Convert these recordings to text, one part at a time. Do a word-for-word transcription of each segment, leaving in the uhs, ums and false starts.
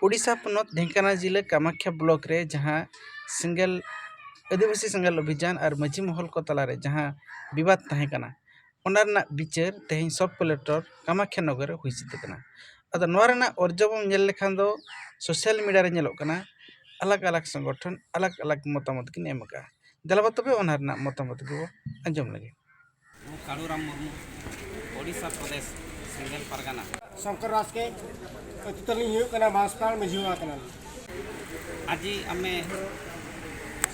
ᱳᱰᱤᱥᱟ ᱯᱚᱱᱚᱛ ᱰᱷᱮᱝᱠᱟᱱᱟᱞ ᱡᱤᱞᱟᱹ ᱠᱟᱢᱟᱠᱷᱭᱟ ᱵᱞᱚᱠ ᱨᱮ ᱡᱟᱦᱟᱸ ᱥᱮᱸᱜᱮᱞ, ᱟᱹᱫᱤᱵᱟᱹᱥᱤ ᱥᱮᱸᱜᱮᱞ ᱚᱵᱷᱤᱡᱟᱱ ᱟᱨ ᱢᱟᱹᱡᱷᱤ ᱢᱚᱦᱚᱞ ᱠᱚ ᱛᱟᱞᱟᱨᱮ ᱡᱟᱦᱟᱸ ᱵᱤᱵᱟᱫ ᱛᱟᱦᱮᱸ ᱠᱟᱱᱟ, ᱚᱱᱟ ᱨᱮᱱᱟᱜ ᱵᱤᱪᱟᱹᱨ ᱛᱮᱦᱮᱧ ᱥᱚᱵᱽ ᱠᱚᱞᱮᱠᱴᱚᱨ ᱠᱟᱢᱟᱠᱷᱭᱟ ᱱᱚᱜᱚᱨ ᱨᱮ ᱦᱩᱭ ᱥᱟᱹᱛ ᱟᱠᱟᱱᱟ᱾ ᱟᱫᱚ ᱱᱚᱣᱟ ᱨᱮᱱᱟᱜ ᱚᱨᱡᱚ ᱵᱚᱱ ᱧᱮᱞ ᱞᱮᱠᱷᱟᱱ ᱫᱚ ᱥᱳᱥᱟᱞ ᱢᱤᱰᱤᱭᱟ ᱨᱮ ᱧᱮᱞᱚᱜ ᱠᱟᱱᱟ, ᱟᱞᱟᱜᱽ ᱟᱞᱟᱜᱽ ᱥᱚᱝᱜᱚᱴᱷᱚᱱ ᱟᱞᱟᱜᱽ ᱟᱞᱟᱜᱽ ᱢᱚᱛᱟᱢᱚᱛ ᱠᱤᱱ ᱮᱢ ᱟᱠᱟᱫᱼᱟ᱾ ᱫᱮᱞᱟ ᱵᱟ ᱛᱚᱵᱮ ᱚᱱᱟ ᱨᱮᱱᱟᱜ ᱢᱚᱛᱟᱢᱚᱛ ᱜᱮᱵᱚ ᱟᱸᱡᱚᱢ ᱞᱮᱜᱮ᱾ ᱠᱟᱲᱩᱨᱟᱢ ᱢᱩᱨᱢᱩ, ᱳᱰᱤᱥᱟ ᱯᱨᱚᱫᱮᱥ, ᱥᱮᱸᱜᱮᱞ ᱯᱟᱨᱜᱟᱱᱟ᱾ ᱥᱚᱝᱠᱚᱨ ᱵᱟᱥᱠᱮ, ᱟᱹᱛᱩ ᱛᱟᱹᱞᱤᱧ ᱦᱩᱭᱩᱜ ᱠᱟᱱᱟ ᱵᱟᱸᱥᱯᱟᱲ, ᱢᱟᱹᱡᱷᱤ ᱵᱟᱵᱟ ᱠᱟᱱᱟᱞᱤᱧ। ଆଜି ଆମେ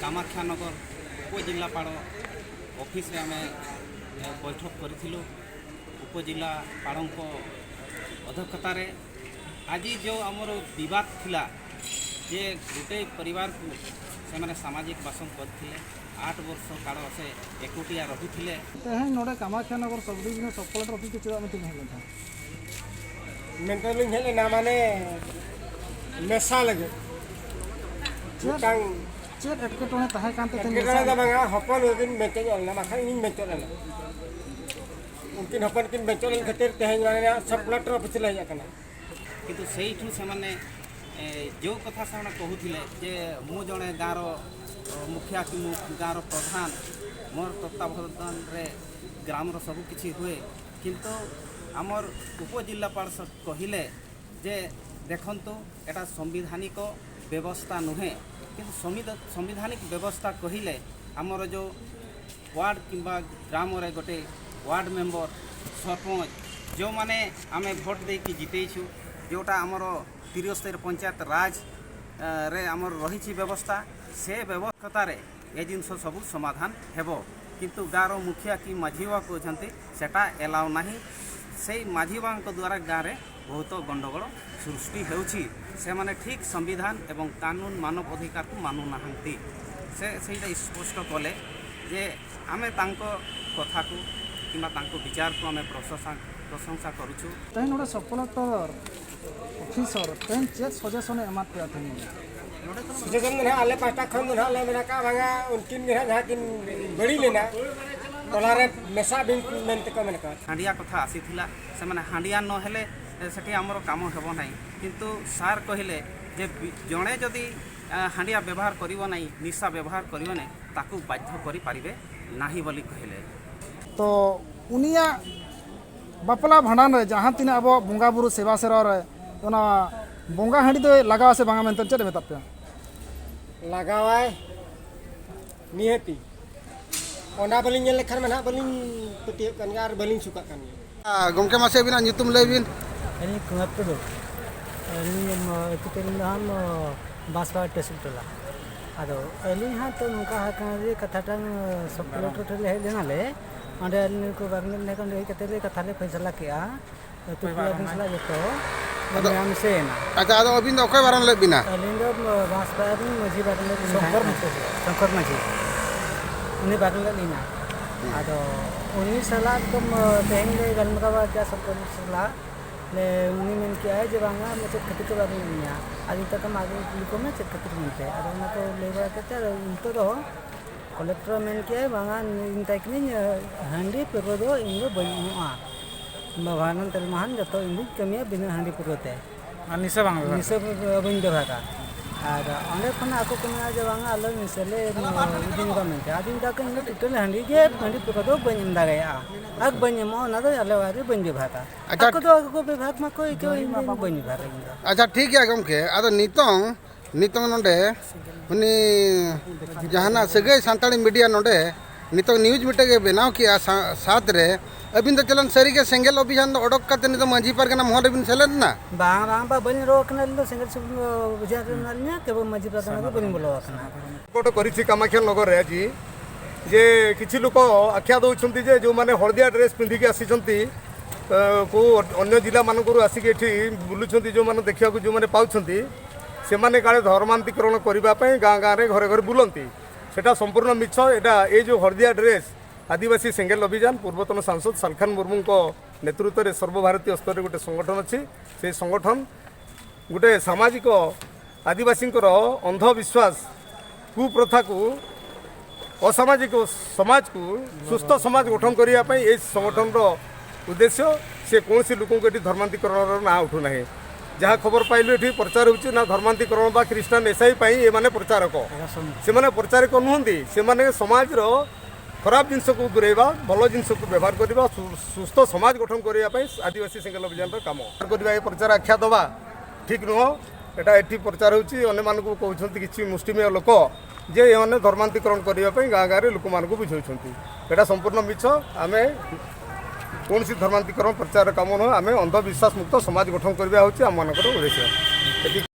କାମାକ୍ଷାନଗର ଉପଜିଲ୍ଲାପାଳ ଅଫିସରେ ଆମେ, ଏ, ବୈଠକ କରିଥିଲୁ। ଉପଜିଲ୍ଲାପାଳଙ୍କ ଅଧ୍ୟକ୍ଷତାରେ ଆଜି ଯେଉଁ ଆମର ବିବାଦ ଥିଲା ଯେ ଗୋଟେ ପରିବାରକୁ ସେମାନେ ସାମାଜିକ ବାସନ କରିଥିଲେ, ଆଠ ବର୍ଷ କାଳ ସେ ଏକୁଟିଆ ରହୁଥିଲେ। ᱛᱮᱦᱮᱧ ᱱᱚᱰᱮ ᱠᱟᱢᱟᱠᱷᱭᱟ ᱱᱚᱜᱚᱨ ᱥᱚᱵᱽ ᱰᱤᱵᱷᱤᱡᱚᱱ ᱥᱚᱵᱽ ᱠᱚᱞᱮᱠᱴᱚᱨ ᱚᱯᱷᱤᱥ ᱨᱮ ᱪᱮᱫᱟᱜ ᱢᱤᱴᱤᱝ ᱦᱩᱭ ᱞᱮᱱ ᱛᱟᱦᱮᱸᱫ? ᱢᱮᱱᱛᱮ ᱞᱤᱧ ᱦᱮᱡ ᱞᱮᱱᱟ, ᱢᱟᱱᱮ ᱢᱮᱥᱟ ᱞᱟᱹᱜᱤᱫ᱾ ᱪᱮᱫ, ᱢᱤᱫᱴᱟᱝ ᱪᱮᱫ ᱮᱴᱠᱮᱴᱚᱬᱮ ᱛᱟᱦᱮᱸ ᱠᱟᱱ ᱛᱮ ᱛᱮᱦᱮᱧ ᱮᱴᱠᱮᱴᱚᱬᱮ ᱢᱮᱥᱟ ᱫᱚ ᱵᱟᱝᱟ, ᱦᱚᱯᱚᱱ ᱜᱮᱠᱤᱱ ᱢᱮᱪᱮᱫ ᱞᱮᱱᱟ, ᱵᱟᱠᱷᱟᱱ ᱤᱧ ᱢᱮᱪᱮᱫ ᱞᱮᱱᱟ᱾ ᱩᱱᱠᱤᱱ ᱦᱚᱯᱚᱱ ᱠᱤᱱ ᱢᱮᱪᱮᱫ ᱞᱮᱱ ᱠᱷᱟᱹᱛᱤᱨ ᱛᱮᱦᱮᱧ ᱢᱟᱱᱮ ᱥᱚᱵᱽ ᱠᱚᱞᱮᱠᱴᱚᱨ ᱚᱯᱷᱤᱥ ᱞᱮ ᱦᱮᱡ ᱟᱠᱟᱱᱟ। କିନ୍ତୁ ସେଇଠୁ ସେମାନେ, ଏ, ଯେଉଁ କଥା ସେମାନେ କହୁଥିଲେ ଯେ ମୁଁ ଜଣେ ଗାଁର, ଅ, ମୁଖିଆ କି ମୁଁ ଗାଁର ପ୍ରଧାନ, ମୋର ତତ୍ତ୍ୱାବଧାନରେ ଗ୍ରାମର ସବୁ କିଛି ହୁଏ, କିନ୍ତୁ ଆମର ଉପଜିଲ୍ଲାପାଳ ସ-, କହିଲେ ଯେ ଦେଖନ୍ତୁ, ଏଟା ସାମ୍ବିଧାନିକ ବ୍ୟବସ୍ଥା ନୁହେଁ। କିନ୍ତୁ ସମ୍ବିଧା-, ସାମ୍ବିଧାନିକ ବ୍ୟବସ୍ଥା କହିଲେ ଆମର ଯେଉଁ ୱାର୍ଡ କିମ୍ବା ଗ୍ରାମରେ ଗୋଟେ ୱାର୍ଡ ମେମ୍ବର, ସରପଞ୍ଚ, ଯେଉଁମାନେ ଆମେ ଭୋଟ ଦେଇକି ଜିତେଇଛୁ, ଯେଉଁଟା ଆମର ତ୍ରିସ୍ତରୀୟ ପଞ୍ଚାୟତ ରାଜ, ଅ, ରେ ଆମର ରହିଛି ବ୍ୟବସ୍ଥା, ସେ ବ୍ୟବସ୍ଥାରେ ଏ ଜିନିଷ ସବୁ ସମାଧାନ ହେବ। କିନ୍ତୁ ଗାଁର ମୁଖିଆ କି ମାଝୀ ବାବା କହୁଛନ୍ତି ସେଟା ଏଲାଉ ନାହିଁ। ସେଇ ମାଝୀ ବାବାଙ୍କ ଦ୍ୱାରା ଗାଁରେ ବହୁତ ଗଣ୍ଡଗୋଳ ସୃଷ୍ଟି ହେଉଛି। ସେମାନେ ଠିକ୍ ସମ୍ବିଧାନ ଏବଂ କାନୁନ ମାନବ ଅଧିକାରକୁ ମାନୁନାହାନ୍ତି। ସେ ସେଇଟା ସ୍ପଷ୍ଟ କଲେ ଯେ ଆମେ ତାଙ୍କ କଥାକୁ କିମ୍ବା ତାଙ୍କ ବିଚାରକୁ ଆମେ ପ୍ରଶଂସା, ପ୍ରଶଂସା କରୁଛୁ। ᱛᱮᱦᱮᱧ ᱱᱚᱰᱮ ᱥᱚᱵᱽ ᱠᱚᱞᱮᱠᱴᱚᱨ ᱚᱯᱷᱤᱥᱚᱨ ᱛᱮᱦᱮᱧ ᱪᱮᱫ ᱥᱚᱡᱮᱥᱚᱱᱮ ᱮᱢᱟᱫ ᱯᱮᱭᱟ ᱛᱮᱦᱮᱧ ᱱᱚᱰᱮ? ᱥᱚᱡᱮᱥᱚᱱ ᱫᱚ ᱱᱟᱦᱟᱜ ᱟᱞᱮ ᱯᱟᱦᱴᱟ ᱠᱷᱚᱱ ᱫᱚ ᱱᱟᱦᱟᱜ ᱞᱮ ᱢᱮᱱ ᱟᱠᱟᱫᱼᱟ, ᱵᱟᱝᱟ, ᱩᱱᱠᱤᱱ ᱜᱮ ᱱᱟᱦᱟᱜ ᱡᱟᱦᱟᱸ ᱠᱤᱱ ᱵᱟᱹᱲᱤᱡ ᱞᱮᱱᱟ, ᱴᱚᱞᱟ ᱨᱮ ᱢᱮᱥᱟᱜ ᱵᱤᱱ ᱢᱮᱱᱛᱮ ᱠᱚ ᱢᱮᱱ ᱟᱠᱟᱫᱼᱟ᱾ ହାଣ୍ଡିଆ କଥା ଆସିଥିଲା, ସେମାନେ ହାଣ୍ଡିଆ ନ ହେଲେ ସେଠି ଆମର କାମ ହେବ ନାହିଁ। କିନ୍ତୁ ସାର୍ କହିଲେ ଯେ ବି- ଜଣେ ଯଦି ଆ, ହାଣ୍ଡିଆ ବ୍ୟବହାର କରିବ ନାହିଁ, ନିଶା ବ୍ୟବହାର କରିବ ନାହିଁ, ତାକୁ ବାଧ୍ୟ କରିପାରିବେ ନାହିଁ ବୋଲି କହିଲେ। ᱛᱚ ᱩᱱᱤᱭᱟᱜ ᱵᱟᱯᱞᱟ ᱵᱷᱟᱸᱰᱟᱱ ᱨᱮ ᱡᱟᱦᱟᱸ ᱛᱤᱱᱟᱹᱜ ᱟᱵᱚ ᱵᱚᱸᱜᱟ ᱵᱩᱨᱩ ᱥᱮᱵᱟ ᱥᱮᱨᱣᱟ ᱨᱮ ᱚᱱᱟ ᱵᱚᱸᱜᱟ ᱦᱟᱺᱰᱤ ᱫᱚᱭ ᱞᱟᱜᱟᱣᱟ ᱥᱮ ᱵᱟᱝᱟ ᱢᱮᱱᱛᱮ ᱪᱮᱫ ᱮ ᱢᱮᱛᱟ ᱯᱮᱭᱟ? ᱞᱟᱜᱟᱣᱟᱭ ᱱᱤᱦᱟᱹᱛᱤ᱾ ᱚᱱᱟ ᱵᱟᱹᱞᱤᱧ ᱧᱮᱞ ᱞᱮᱠᱷᱟᱱ ᱢᱟ ᱱᱟᱦᱟᱜ ᱵᱟᱹᱞᱤᱧ ᱯᱟᱹᱛᱭᱟᱹᱜ ᱠᱟᱱ ᱜᱮᱭᱟ ᱟᱨ ᱵᱟᱹᱞᱤᱧ ᱥᱩᱠᱟᱜ ᱠᱟᱱ ᱜᱮᱭᱟ᱾ ᱜᱚᱢᱠᱮ, ᱢᱟᱥᱮ ᱟᱹᱵᱤᱱᱟᱜ ᱧᱩᱛᱩᱢ ᱞᱟᱹᱭ ᱵᱤᱱ᱾ ᱟᱹᱞᱤᱧ ᱠᱩᱢᱟᱨ ᱴᱩᱰᱩ᱾ ᱟᱹᱞᱤᱧ ᱟᱹᱛᱩ ᱛᱟᱹᱞᱤᱧ ᱫᱚ ᱦᱟᱸᱜ ᱵᱟᱸᱥᱯᱟᱲᱟ ᱛᱮᱦᱥᱤᱞ ᱴᱚᱞᱟ᱾ ᱟᱫᱚ ᱟᱹᱞᱤᱧ ᱦᱟᱸᱜ ᱛᱚ ᱱᱚᱝᱠᱟ ᱟᱠᱟᱱᱟ ᱡᱮ ᱠᱟᱛᱷᱟᱴᱟᱝ ᱥᱚᱵ ᱠᱚᱞᱮᱠᱴᱚᱨ ᱴᱷᱮᱱ ᱞᱮ ᱦᱮᱡ ᱞᱮᱱᱟᱞᱮ᱾ ᱚᱸᱰᱮ ᱟᱹᱞᱤᱧ ᱠᱚ ᱵᱟᱨ ᱦᱚᱲ ᱞᱮ ᱦᱮᱡ ᱠᱟᱛᱮ ᱞᱮ ᱠᱟᱛᱷᱟ ᱞᱮ ᱯᱷᱚᱭᱥᱟᱞᱟ ᱠᱮᱜᱼᱟ᱾ ᱟᱹᱛᱩ ᱴᱚᱞᱟ ᱨᱮᱱ ᱥᱟᱞᱟᱜ ᱡᱚᱛᱚ ᱞᱮ ᱢᱮᱞᱟ ᱢᱮᱥᱟᱭᱮᱱᱟ᱾ ᱟᱪᱪᱷᱟ, ᱟᱫᱚ ᱟᱹᱵᱤᱱ ᱫᱚ ᱚᱠᱚᱭ ᱵᱟᱨᱚᱱ ᱞᱮᱫ ᱵᱤᱱᱟ? ᱟᱹᱞᱤᱧ ᱫᱚ ᱵᱟᱸᱥᱯᱟᱲᱟ ᱨᱮᱱ ᱢᱟᱹᱡᱷᱤ ᱵᱟᱨᱚᱱ ᱞᱮᱫ ᱞᱤᱧ ᱛᱟᱦᱮᱸ ᱠᱟᱱᱟ᱾ ᱥᱚᱝᱠᱚᱨ ᱢᱟᱹᱡᱷᱤ᱾ ᱩᱱᱤ ᱵᱟᱨᱚᱱ ᱞᱮᱫ ᱞᱤᱧᱟ᱾ ᱟᱫᱚ ᱩᱱᱤ ᱥᱟᱞᱟᱜ ᱮᱠᱫᱚᱢ ᱛᱮᱦᱮᱧ ᱞᱮ ᱜᱟᱞᱢᱟᱨᱟᱣᱟ ᱠᱮᱜᱼᱟ ᱥᱚᱝᱠᱚᱨ ᱢᱟᱹᱡᱷᱤ ᱥᱟᱞᱟᱜ᱾ ᱞᱮ ᱩᱱᱤ ᱢᱮᱱ ᱠᱮᱜᱼᱟᱭ ᱡᱮ ᱵᱟᱝᱟ ᱟᱢ ᱪᱮᱫ ᱠᱷᱟᱹᱛᱤᱨ ᱛᱮ ᱵᱟᱨᱚᱱ ᱞᱮᱫ ᱢᱮᱭᱟ? ᱟᱫᱚ ᱢᱮᱛᱟᱭ ᱠᱟᱱᱟ ᱟᱜᱮ ᱠᱩᱞᱤ ᱠᱚᱢᱮ ᱪᱮᱫ ᱠᱷᱟᱹᱛᱤᱨ ᱢᱮᱱᱛᱮ᱾ ᱟᱫᱚ ᱚᱱᱟ ᱠᱚ ᱞᱟᱹᱭ ᱵᱟᱲᱟ ᱠᱟᱛᱮ ᱟᱫᱚ ᱱᱤᱛᱚᱜ ᱫᱚ ᱠᱚᱞᱮᱠᱴᱚᱨ ᱢᱮᱱ ᱠᱮᱜᱼᱟᱭ ᱵᱟᱝᱟ ᱢᱮᱛᱟᱭ ᱠᱟᱹᱱᱟᱹᱧ ᱦᱟᱺᱰᱤ ᱯᱟᱹᱣᱨᱟᱹ ᱫᱚ ᱤᱧ ᱫᱚ ᱵᱟᱹᱧ ᱮᱢᱚᱜᱼᱟ᱾ ᱵᱟᱵᱷᱟᱱᱟᱱ ᱛᱮᱞᱢᱟᱦᱟᱱ ᱡᱚᱛᱚ ᱤᱧ ᱫᱩᱧ ᱠᱟᱹᱢᱤᱭᱟ ᱵᱤᱱᱟᱹ ᱦᱟᱺᱰᱤ ᱯᱟᱹᱣᱨᱟᱹ ᱛᱮ᱾ ᱟᱨ ᱱᱤᱥᱟᱹ ᱵᱟᱝ ᱵᱮᱵᱚᱦᱟᱨ᱾ ᱱᱤᱥᱟᱹ ᱵᱟᱹᱧ ᱵᱮᱵᱷᱟᱨᱟ᱾ ᱟᱨ ᱚᱸᱰᱮ ᱠᱷᱚᱱ ᱟᱠᱚ ᱠᱚ ᱢᱮᱱᱟ ᱡᱮ ᱵᱟᱝᱟ ᱟᱞᱮ ᱱᱤᱥᱟᱹ ᱞᱮ ᱤᱫᱤ ᱧᱚᱜᱟ ᱢᱮᱱᱛᱮ᱾ ᱟᱫᱚᱧ ᱢᱮᱛᱟ ᱠᱚᱣᱟ ᱤᱧ ᱫᱚ ᱴᱳᱴᱟᱞ ᱦᱟᱺᱰᱤ ᱜᱮ ᱦᱟᱺᱰᱤ ᱯᱟᱹᱣᱨᱟᱹ ᱫᱚ ᱵᱟᱹᱧ ᱮᱢ ᱫᱟᱲᱮᱭᱟᱜᱼᱟ ᱟᱨ ᱵᱟᱹᱧ ᱮᱢᱚᱜᱼᱟ, ᱚᱱᱟ ᱫᱚ ᱟᱞᱮ ᱚᱲᱟᱜ ᱨᱮ ᱵᱟᱹᱧ ᱵᱮᱵᱷᱟᱨᱟ᱾ ᱟᱪᱪᱷᱟ᱾ ᱟᱠᱚ ᱫᱚ ᱟᱠᱚ ᱠᱚ ᱵᱮᱵᱷᱟᱨ ᱢᱟᱠᱚ ᱟᱹᱭᱠᱟᱹᱣ, ᱤᱧ ᱫᱚ ᱵᱟᱹᱧ ᱵᱮᱵᱷᱟᱨᱟ ᱤᱧ ᱫᱚ᱾ ᱟᱪᱪᱷᱟ, ᱴᱷᱤᱠ ᱜᱮᱭᱟ ᱜᱚᱢᱠᱮ, ᱟᱫᱚ ᱱᱤᱛᱚᱝ ᱱᱤᱛᱚᱝ ᱱᱚᱰᱮ ᱩᱱᱤ ᱡᱟᱦᱟᱱᱟᱜ ᱥᱟᱹᱜᱟᱹᱭ ᱥᱟᱱᱛᱟᱲᱤ ᱢᱤᱰᱤᱭᱟ ᱱᱚᱰᱮ ᱱᱤᱛᱚᱝ ᱱᱤᱭᱩᱡᱽ ᱢᱤᱫᱴᱮᱡ ᱜᱮ ᱵᱮᱱᱟᱣ ᱠᱮᱜᱼᱟ ᱥᱟ- ᱥᱟᱛ ᱨᱮ, ᱟᱹᱵᱤᱱ ᱫᱚ ᱪᱟᱞᱟᱱ ᱥᱟᱹᱨᱤᱜᱮ ᱥᱮᱸᱜᱮᱞ ᱚᱵᱷᱤᱡᱟᱱ ᱫᱚ ᱚᱰᱚᱠ ᱠᱟᱛᱮ ᱱᱤᱛᱚᱝ ᱢᱟᱹᱡᱷᱤ ᱯᱟᱨᱜᱟᱱᱟ ᱢᱚᱦᱚᱞ ᱨᱮᱵᱤᱱ ᱥᱮᱞᱮᱫ ᱮᱱᱟ? ᱵᱟᱝ ᱵᱟᱝ ᱵᱟᱝ, ᱵᱟᱹᱞᱤᱧ ᱨᱚᱲ ᱠᱟᱱᱟ, ᱟᱹᱞᱤᱧ ᱫᱚ ᱥᱮᱸᱜᱮᱞ ᱥᱩᱵ- ᱵᱩᱡᱷᱟᱹᱣ ᱨᱮ ᱢᱮᱱᱟᱜ ᱞᱤᱧᱟ, ᱠᱮᱵᱚᱞ ᱢᱟᱹᱡᱷᱤ ᱯᱟᱨᱜᱟᱱᱟ ᱜᱮ ᱵᱟᱹᱞᱤᱧ ᱵᱚᱞᱚ ᱟᱠᱟᱱᱟ᱾ ରିପୋର୍ଟ କରିଛି କାମାକ୍ଷାନଗର ଆଜି ଯେ କିଛି ଲୋକ ଆଖ୍ୟା ଦେଉଛନ୍ତି ଯେ ଯେଉଁମାନେ ହଳଦିଆ ଡ୍ରେସ୍ ପିନ୍ଧିକି ଆସିଛନ୍ତି, ଅ, କେଉଁ ଅନ୍ୟ ଜିଲ୍ଲାମାନଙ୍କରୁ ଆସିକି ଏଠି ବୁଲୁଛନ୍ତି, ଯେଉଁମାନେ ଦେଖିବାକୁ ଯେଉଁମାନେ ପାଉଛନ୍ତି, ସେମାନେ କାଳେ ଧର୍ମାନ୍ତୀକରଣ କରିବା ପାଇଁ ଗାଁ ଗାଁରେ ଘରେ ଘରେ ବୁଲନ୍ତି। ସେଟା ସମ୍ପୂର୍ଣ୍ଣ ମିଛ। ଏଇଟା ଏଇ ଯେଉଁ ହଳଦିଆ ଡ୍ରେସ୍ ଆଦିବାସୀ ସେଙ୍ଗେଲ ଅଭିଯାନ, ପୂର୍ବତନ ସାଂସଦ ସାଲଖାନ ମୁର୍ମୁଙ୍କ ନେତୃତ୍ୱରେ ସର୍ବଭାରତୀୟ ସ୍ତରରେ ଗୋଟେ ସଂଗଠନ ଅଛି। ସେଇ ସଂଗଠନ ଗୋଟେ ସାମାଜିକ ଆଦିବାସୀଙ୍କର ଅନ୍ଧବିଶ୍ୱାସ, କୁପ୍ରଥାକୁ, ଅସାମାଜିକ ସମାଜକୁ ସୁସ୍ଥ ସମାଜ ଗଠନ କରିବା ପାଇଁ ଏଇ ସଂଗଠନର ଉଦ୍ଦେଶ୍ୟ, ସେ କୌଣସି ଲୋକଙ୍କୁ ଏଠି ଧର୍ମାନ୍ତୀକରଣର ନାଁ ଉଠୁନାହିଁ। ଯାହା ଖବର ପାଇଲୁ, ଏଠି ପ୍ରଚାର ହେଉଛି ନା ଧର୍ମାନ୍ତୀକରଣ ବା ଖ୍ରୀଷ୍ଟିଆନ ଏସ୍ଆଇ ପାଇଁ ଏମାନେ ପ୍ରଚାରକ। ସେମାନେ ପ୍ରଚାରକ ନୁହନ୍ତି, ସେମାନେ ସମାଜର ଖରାପ ଜିନିଷକୁ ଦୂରେଇବା, ଭଲ ଜିନିଷକୁ ବ୍ୟବହାର କରିବା, ସୁ- ସୁସ୍ଥ ସମାଜ ଗଠନ କରିବା ପାଇଁ ଆଦିବାସୀ ସିଙ୍ଗଲ ଅଭିଯାନର କାମ କରିବା। ଏ ପ୍ରଚାର ଆଖ୍ୟା ଦେବା ଠିକ୍ ନୁହଁ। ଏଟା ଏଠି ପ୍ରଚାର ହେଉଛି, ଅନ୍ୟମାନଙ୍କୁ କହୁଛନ୍ତି କିଛି ମୁଷ୍ଟିମେୟ ଲୋକ ଯେ ଏମାନେ ଧର୍ମାନ୍ତୀକରଣ କରିବା ପାଇଁ ଗାଁ ଗାଁରେ ଲୋକମାନଙ୍କୁ ବୁଝାଉଛନ୍ତି। ଏଟା ସମ୍ପୂର୍ଣ୍ଣ ମିଛ। ଆମେ କୌଣସି ଧର୍ମାନ୍ତୀକରଣ ପ୍ରଚାର କାମ ନୁହଁ, ଆମେ ଅନ୍ଧବିଶ୍ୱାସ ମୁକ୍ତ ସମାଜ ଗଠନ କରିବା ହେଉଛି ଆମମାନଙ୍କର ଉଦ୍ଦେଶ୍ୟ। ଏଠି